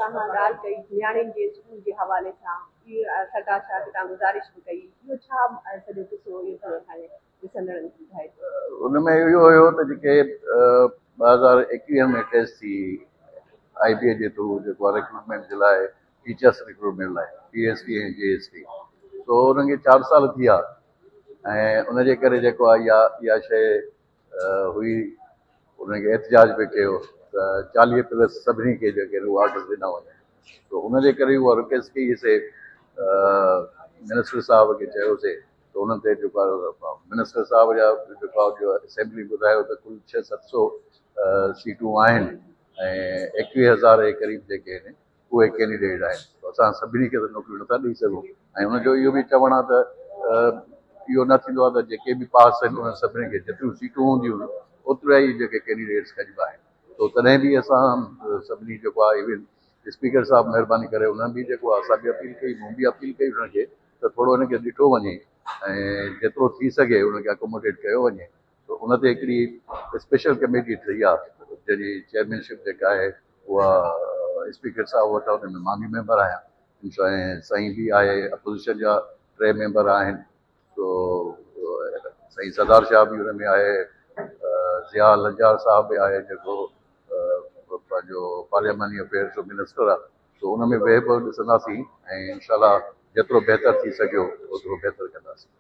توهان ڳالهه ڪئي نياڻين جي اسڪول جي حوالي سان، اهو سردار شاهه کي توهان گذارش به ڪئي، اهو ڇا سڄو قصو اهو ٿورو اسان جي ڏسندڙن کي ٻڌائجو. ان ۾ اهو هيو ته جيڪي 2021 ۾ ٽيسٽ ٿي آء بي اي جي ٿرو جيڪو آهي ريڪروٽمينٽ جي لاء ٽيچرس ريڪروٽمينٽ لاء پي ايس ٽي ۽ جي ايس ٽي، سو انهن کي 4 سال ٿي ويا ۽ ان جي ڪري جيڪو آهي اها شيء هئي، انهن کي احتجاج به ڪيو ته 40 پلس سڀني کي جيڪي آهن اهي آرڊرز ڏنا وڃن، ته ان جي ڪري اها رڪويسٽ ڪئي سي منسٽر صاحب کي چيوسي ته انهن تي جيڪو آهي منسٽر صاحب جا جيڪو آهي جو اسيمبلي ٻڌايو ته ڪل ڇهه ست سو سيٽون آهن ۽ 21,000 جي قريب جيڪي آهن اهي ڪينڊيڊيٽ آهن، اسان سڀني کي ته نوڪريون نٿا ڏئي سگهون ۽ ان جو اهو به چوڻ آهي ته اهو نه ٿيندو آهي ته جيڪي به پاس آهن انهن سڀني کي جيتريون سيٽون هونديون اوترا ئي جيڪي ڪينڊيڊيٽس کڄبا آهن، تو تڏهن به اسان سڀني جيڪو آهي ايون اسپيڪر صاحب مهرباني ڪري انهن به جيڪو آهي اسان به اپيل ڪئي، مون به اپيل ڪئي انهن کي ته ٿورو ان کي ڏٺو وڃي ۽ جيترو ٿي سگهي ان کي اڪوموڊيٽ ڪيو وڃي، ته ان تي هڪڙي اسپيشل ڪميٽي ٺهي آهي جنهن جي چيئرمين شپ جيڪا آهي اها اسپيڪر صاحب وٽ آهي، ان ۾ مان به ميمبر آهيان ۽ سائين به آهي، اپوزيشن جا 3 ميمبر آهن، تو سائين سردار شاهه به ان ۾ آهي، ضياء لنجار صاحب به آهي جيڪو پنهنجو پارلياماني افيئرس جو منسٽر آهي، تو ان ۾ ويهه به ڏسنداسين ۽ انشاء الله جيترو بهتر ٿي سگهيو اوترو بهتر ڪنداسين.